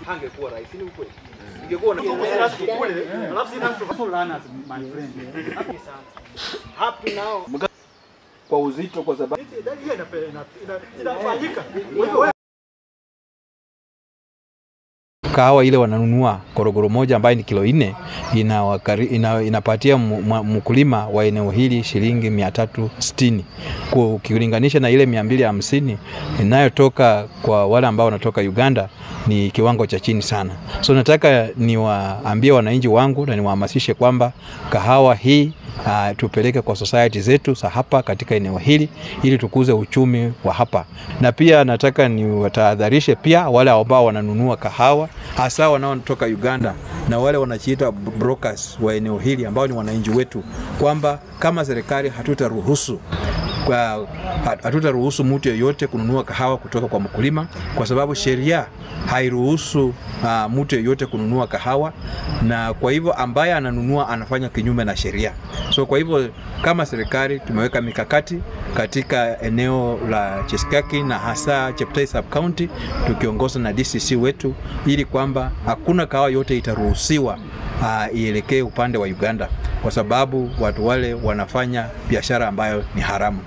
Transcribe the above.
Hangekuwa rais, ni ukweli. Ingekuwa na kwa uzito kwa sababu kahawa ile wananunua korogoro moja ambayo ni kilo 4 inapatia mkulima wa eneo hili shilingi 360, ukilinganisha na ile 250 inayotoka kwa wale ambao wanatoka Uganda ni kiwango cha chini sana. So nataka niwaambie wananchi wangu na niwahamasishe kwamba kahawa hii tupeleke kwa society zetu sa hapa katika eneo hili ili tukuze uchumi wa hapa. Na pia nataka niwatahadharishe pia wale ambao wananunua kahawa hasa wanaotoka Uganda na wale wanajiita brokers wa eneo hili ambao ni wananchi wetu, kwamba kama serikali hatutaruhusu mtu yeyote kununua kahawa kutoka kwa mkulima, kwa sababu sheria hairuhusu mtu yeyote kununua kahawa, na kwa hivyo ambaye ananunua anafanya kinyume na sheria. So kwa hivyo kama serikali tumeweka mikakati katika eneo la Chesikaki na hasa Cheptais Sub County tukiongozwa na DCC wetu, ili kwamba hakuna kahawa yote itaruhusiwa ielekee upande wa Uganda, kwa sababu watu wale wanafanya biashara ambayo ni haramu.